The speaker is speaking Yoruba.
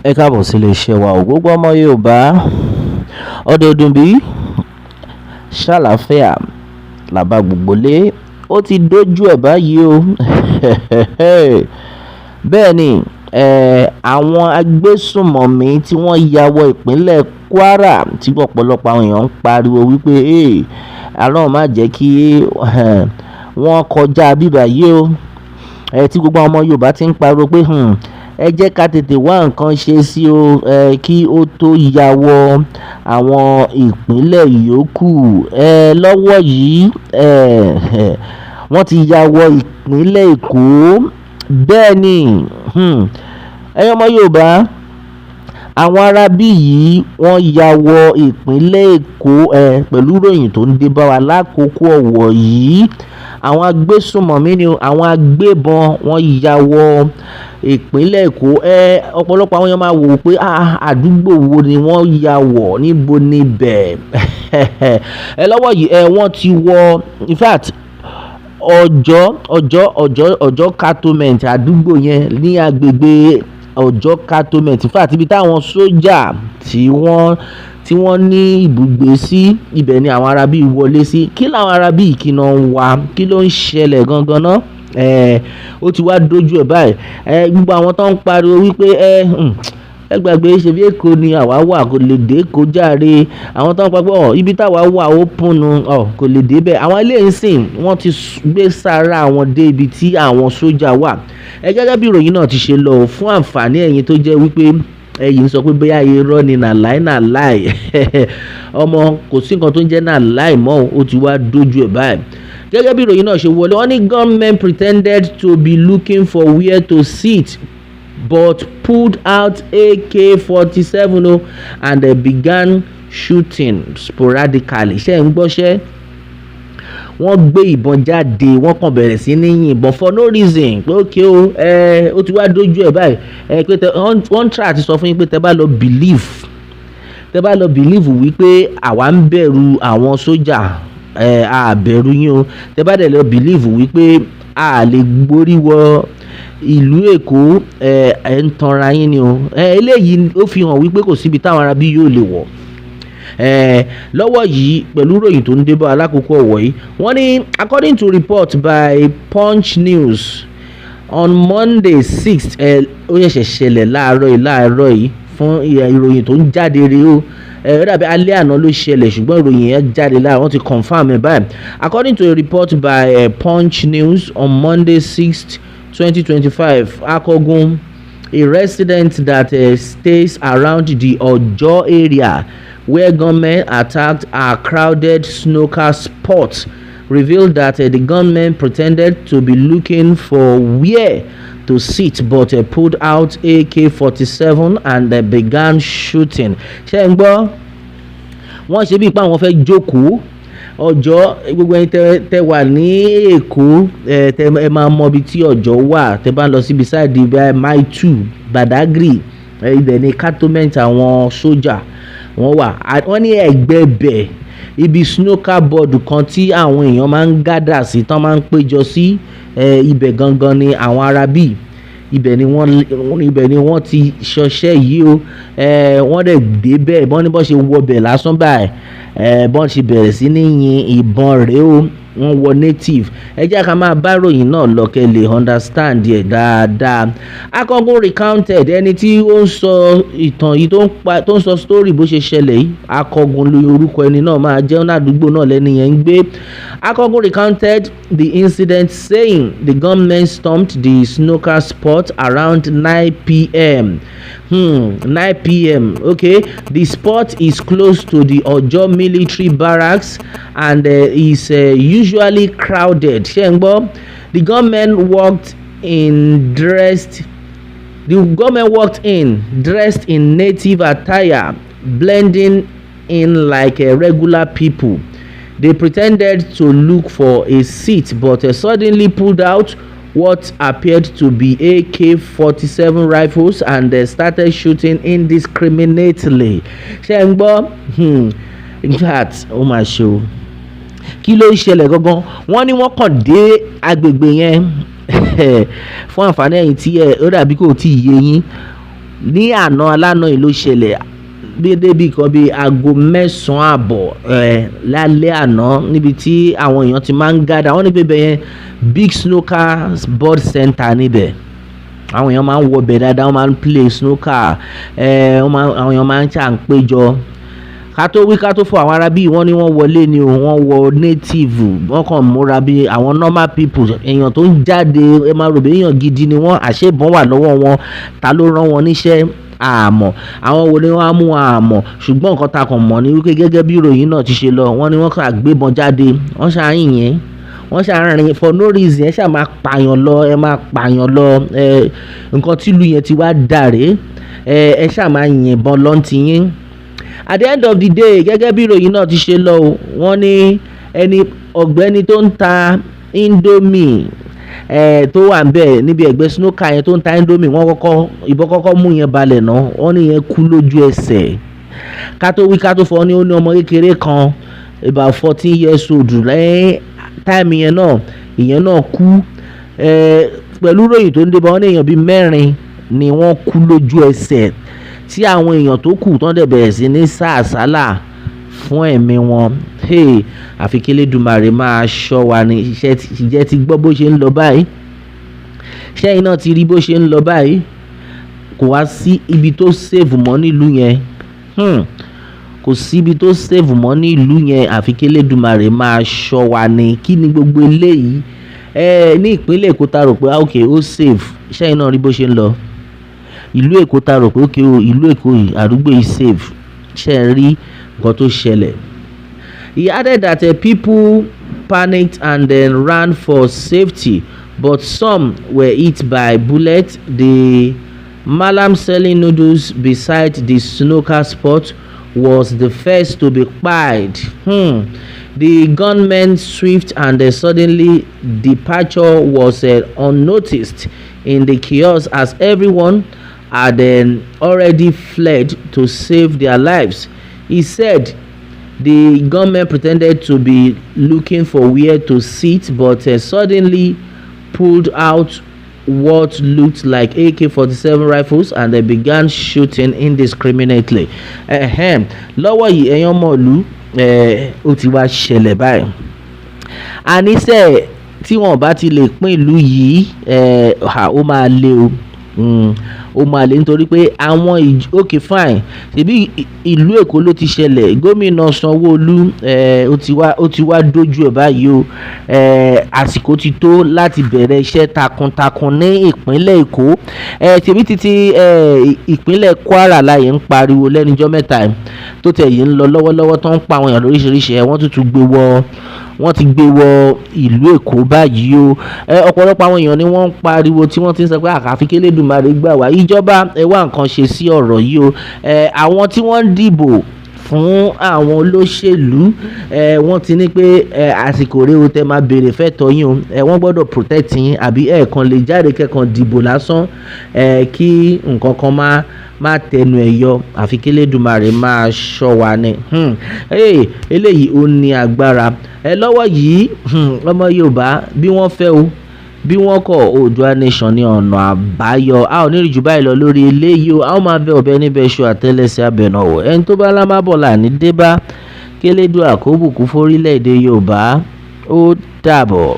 Ẹ káàbọ̀ sí iléeṣẹ́ wa ò, gbogbo ọmọ Yorùbá ọdọọdún bí ṣàlàáfíà làbá gbogbo lé. Ó ti dójú ẹ̀ báyìí o. Bẹ́ẹ̀ ni àwọn agbésùnmọ̀mí tí wọ́n ya wọ ìpínlẹ̀ Kwara, tí ọ̀pọ̀lọpọ̀ àwọn èèyàn ń pariwo wípé Ọlọ́run má jẹ́ kí wọ́n kọjá bíbà yìí o, tí gbogbo àwọn ọmọ Yorùbá ti ń pariwo pé ẹ jẹ́ ká tètè wá nǹkan ṣe sí o, kí ó tó ya wọ àwọn ìpínlẹ̀ yòókù. Lọ́wọ́ yìí, wọ́n ti ya wọ ìpínlẹ̀ Èkó. Bẹ́ẹ̀ ni, ẹ̀yin ọmọ Yorùbá, àwọn aráabí yìí, wọ́n ya wọ ìpínlẹ̀ Èkó pẹ̀lú ìròyìn tó ń dé bá wa lákòókò ọ̀wọ̀ yìí. Àwọn agbésùnmọ̀mí ni àwọn agbébọn, wọ́n ya wọ ìpínlẹ̀ Èkó. Ọ̀pọ̀lọpọ̀ àwọn èèyàn máa wò ó pé àdúgbò wo ni wọ́n ya wọ̀, níbo níbẹ̀? Lọ́wọ́ yìí, wọ́n ti wọ, in fact, Ọjọ́ Ọjọ́ Ọjọ́ Ọjọ́ Cantonment, àdúgbò yẹn ní agbègbè Ọjọ́ Cantonment. In fact, ibi táwọn sójà tí wọ́n ní ibùgbé sí, ibẹ̀ ni àwọn aráabí wọlé sí. Kí làwọn aráabí kí náà ń wá? Kí ló ń ṣẹlẹ̀ gangan náà? Ó ti wá dójú ẹ̀ báyìí. Gbogbo àwọn tó ń pariwo wípé ẹ gbàgbé, ṣebí Èkó ni àwa wà, kò lè dé Èkó jàre. Àwọn tó ń pa pé ọ ibi táwa wà ó pùnú ọ kò lè dé bẹ́ẹ̀, àwọn eléyìí sìn wọ́n ti gbé sára àwọn dé ibi tí àwọn sójà wà. Gẹ́gẹ́ bí ìròyìn náà ti ṣe lọ, fún àǹfààní ẹ̀yin tó jẹ́ wípé ẹ̀yin sọ pé bóyá irọ́ ni, na lie, na lie, ọmọ, kò sí nǹkan tó ń jẹ́ na lie mọ́, ó ti wá dójú ẹ̀ báyìí. Gẹ́gẹ́ bí ìròyìn náà ṣe wọlé, wọ́n ní gunmen pretended to be looking for where to sit but pulled out AK-47 o and they began shooting sporadically. Ṣé ń gbọ́ṣẹ́? Wọ́n gbé ìbọn jáde, wọ́n kàn bẹ̀rẹ̀ sí ní yìnbọn for no reason, pé okay o, ó ti wá dójú ẹ̀ báyìí. Pé wọ́n try àti sọ fún yín pé tẹ bá lọ believe wípé àwa ń bẹ̀rù àwọn sójà, a bẹ̀rù yín o. Tẹ bá dẹ̀ lọ believe wípé a lè gborí wọ ìlú Èkó, ẹ ń tanra yín ni o. Eléyìí ó fi hàn wípé kò síbi táwọn arábí yóò lè wọ̀ lọ́wọ́ yìí. Pẹ̀lú ìròyìn tó ń dé bá alákòókò ọ̀wọ̀ yìí, wọ́n ní according to report by Punch News on Monday 6th, ó ṣẹ̀ṣẹ̀ ṣẹlẹ̀ láàárọ̀ yìí. Fún ìròyìn tó ń jáde rèé o. Ó dàbí alẹ́ àná ló ṣẹlẹ̀, ṣùgbọ́n ìròyìn yẹn jáde láàárọ̀, wọ́n ti confirm ẹ̀ báyìí. According to a report by Punch News on Monday 6th, 2025, Akogun, a resident that stays around the Ojo area where gunmen attacked a crowded snooker spot, revealed that the gunmen pretended to be looking for where to sit but pulled out AK-47 and began shooting. Ṣé ń gbọ́? Wọ́n ṣe bíi pé àwọn fẹ́ jókòó. Ọjọ́, gbogbo ẹni tẹ wà ní Èkó, tẹ ẹ máa mọ ibi tí Ọjọ́ wà. Tẹ bá ń lọ síbi side Mile 2, Badagry, ibẹ̀ ni cantonment àwọn sójà wọ́n wà. Wọ́n ní ẹ̀gbẹ́ bẹ̀, ibi snooker board kan tí àwọn èèyàn máa ń gather sí, tán máa ń péjọ sí, ibẹ̀ gangan ni àwọn arábì, ibẹ̀ ni wọ́n ti ṣọṣẹ́ yìí o. Wọ́n dẹ̀ dé bẹ́ẹ̀, bọ́n ní bọ́n ṣe wọ bẹ̀ lásán báyìí, bọ́n ṣe bẹ̀rẹ̀ sí ní yin ìbọn rèé o. Wọ́n wọ native. Ẹ jẹ́ ká máa bá ròyìn náà lọ kẹ́ lè understand ẹ̀ dáadáa. Akọ́gun recounted, ẹni tí ó ń sọ ìtàn yìí, tó ń sọ story bó ṣe ṣẹlẹ̀ yìí, Akọ́gun ló orúkọ ẹni náà máa jẹ́, ládùúgbò náà lẹ́ni yẹn ń gbé. Akọ́gun recounted the incident, saying the gunmen stormed the snooker spot around 9 p.m. 9 p.m. Okay, the spot is close to the Ojo military barracks and is usually crowded. Ṣé ń gbọ́? The gunmen walked in dressed in native attire, blending in like regular people. They pretended to look for a seat but suddenly pulled out what appeared to be AK-47 rifles and started shooting indiscriminately. Ṣé ń gbọ́? In fact, ó mà ṣe o. Kí ló ń ṣẹlẹ̀ gangan? Wọ́n ní wọ́n kàn dé agbègbè yẹn. Fún àǹfààní ẹ̀yin tí ẹ ó dàbí kò tí ì yé yín. Ní àná alánà yìí ló ṣẹlẹ̀, dédé bí nǹkan bíi aago 9:30 lálẹ́ àná, níbi tí àwọn èèyàn ti máa ń gather. Wọ́n ní pé ibẹ̀ yẹn, big snooker board center níbẹ̀, àwọn èèyàn máa ń wọ bẹ̀ dáadáa, wọ́n máa ń play snooker. Wọ́n máa, àwọn èèyàn máa ń ṣà ń péjọ. Ká tó wí ká tó fọ, àwọn ará bíi wọ́n ní wọ́n wọlé ni o, wọ́n wọ native, wọ́n kàn múra bí àwọn normal people, èèyàn tó ń jáde. Ẹ máa rò bí èèyàn gidi ni wọ́n, àṣé ìbọn wà lọ́wọ́ wọn. Ta ló rán wọn níṣẹ́? Àmọ́ àwọn wo ni wọ́n á mú? Àmọ́ ṣùgbọ́n nǹkan ta kàn mọ̀ ni wípé gẹ́gẹ́ bí ìròyìn náà ti ṣe lọ, wọ́n ní wọ́n kàn gbébọn jáde, wọ́n ṣáà ń yìn, wọ́n ṣáà ń rìn for no reason. Ẹ ṣáà máa pààyàn lọ, ẹ máa pààyàn lọ. Ẹ nǹkan tí ìlú yẹn ti wá dàré, ẹ ṣáà máa yìnbọn lọ́n ti yín. At the end of the day, gẹ́gẹ́ bí ìròyìn náà ti ṣe lọ o, wọ́n ní ẹni ọ̀gbẹ́ni tó ń ta Indomie tó wà níbẹ̀ níbi ẹ̀gbẹ́ snooker yẹn, tó ń ta Indomie, wọ́n kọ́kọ́ ìbọn kọ́kọ́ mú yẹn balẹ̀ náà, wọ́n ní yẹn kú lójú ẹsẹ̀. Ká tó wí ká tó fọ́, ní ó ní ọmọ kékeré kan, about 14 years old lẹ́yìn time yẹn náà, ìyẹn náà kú. Pẹ̀lú ìròyìn tó ń dé bá, wọ́n ní èèyàn bíi mẹ́rin ni wọ́n kú lójú ẹsẹ̀, tí àwọn èèyàn tó kù tán dẹ̀ bẹ̀rẹ̀ sí ní sá àsálà fún ẹ̀mí wọn. Hey, àfi kí Elédùmarè máa ṣọ́ wa ní. Iṣẹ́ ìjẹ́ ti gbọ́ bó ṣe ń lọ báyìí? Ṣẹ́yìn náà ti rí bó ṣe ń lọ báyìí? Kò wá sí ibi tó safe mọ́ nílùú yẹn. Kò sí ibi tó safe mọ́ nílùú yẹn, àfi kí Elédùmarè máa ṣọ́ wa ní. Kí ni gbogbo eléyìí? Ní ìpínlẹ̀ Èkó ta rò pé, ah, okay, ó safe. Ṣẹ́yìn náà rí bó ṣe ń lọ? Ìlú Èkó ta rò pé, okay o, ìlú Èkó yìí, àdúgbò yìí safe, ṣé ẹ rí nǹkan tó ṣẹlẹ̀? He added that people panicked and then ran for safety, but some were hit by bullets. The malam selling noodles beside the snooker spot was the first to be killed. The gunmen's swift and suddenly departure was unnoticed in the chaos, as everyone had already fled to save their lives. He said the gunmen pretended to be looking for where to sit, but suddenly pulled out what looked like AK-47 rifles and they began shooting indiscriminately. Ahem. Lọ́wọ́ yìí, ẹ̀yin ọmọ ìlú, ó ti wá ṣẹlẹ̀ báyìí. Àníṣe tí wọ́n bá ti lè pín ìlú yìí, ó máa le o. Ó máa le nítorí pé àwọn okay, fine, ṣebí ìlú Èkó ló ti ṣẹlẹ̀. Gómìnà Sanwó-Olú, ó ti wá dójú ẹ̀ báyìí o. Àsìkò ti tó láti bẹ̀rẹ̀ iṣẹ́ takuntakun ní ìpínlẹ̀ Èkó. Ṣebí títí ìpínlẹ̀ Kwara láyé ń pariwo lẹ́nujọ́ mẹ́ta yìí, tó tẹ̀ yìí ń lọ lọ́wọ́lọ́wọ́, tó ń pa àwọn èèyàn lóríṣiríṣi. Wọ́n tún tún gbé wọ, wọ́n ti gbé wọ ìlú Èkó báyìí o. Ọ̀pọ̀lọpọ̀ àwọn èèyàn ni wọ́n ń pariwo, tí wọ́n ti ń sọ pé àfi kí Elédùmarè gbà wá. Ìjọba, ẹ wá nǹkan ṣe sí ọ̀rọ̀ yìí o. Àwọn tí wọ́n ń dìbò fún àwọn olóṣèlú, wọ́n ti ní pé àsìkò rèé o tẹ máa béèrè fẹ́tọ̀ yín o. Wọ́n gbọ́dọ̀ protect yín, àbí ẹ kàn lè jáde kẹ́kàn dìbò lásán, kí nǹkan kan má tẹnu ẹ̀ yọ. Àfi kí Elédùmarè máa ṣọ́ wa ni. Hey, eléyìí ó ní agbára. Lọ́wọ́ yìí, ọmọ Yorùbá, bí wọ́n fẹ́ o, bí wọ́n kọ̀, Oòduà Nation ní ọ̀nà àbáyọ. A ò ní rí jù báyìí lọ lórí eléyìí o. A ó máa bẹ ọ̀bẹ níbẹ̀ ṣu àtẹ́lẹsẹ̀ abẹ̀nàwò. Ẹni tó bá lá má bọ̀ là ní dé bá. Kélédùà kó bùkún fórílẹ̀-èdè Yorùbá. Ó dàbọ̀.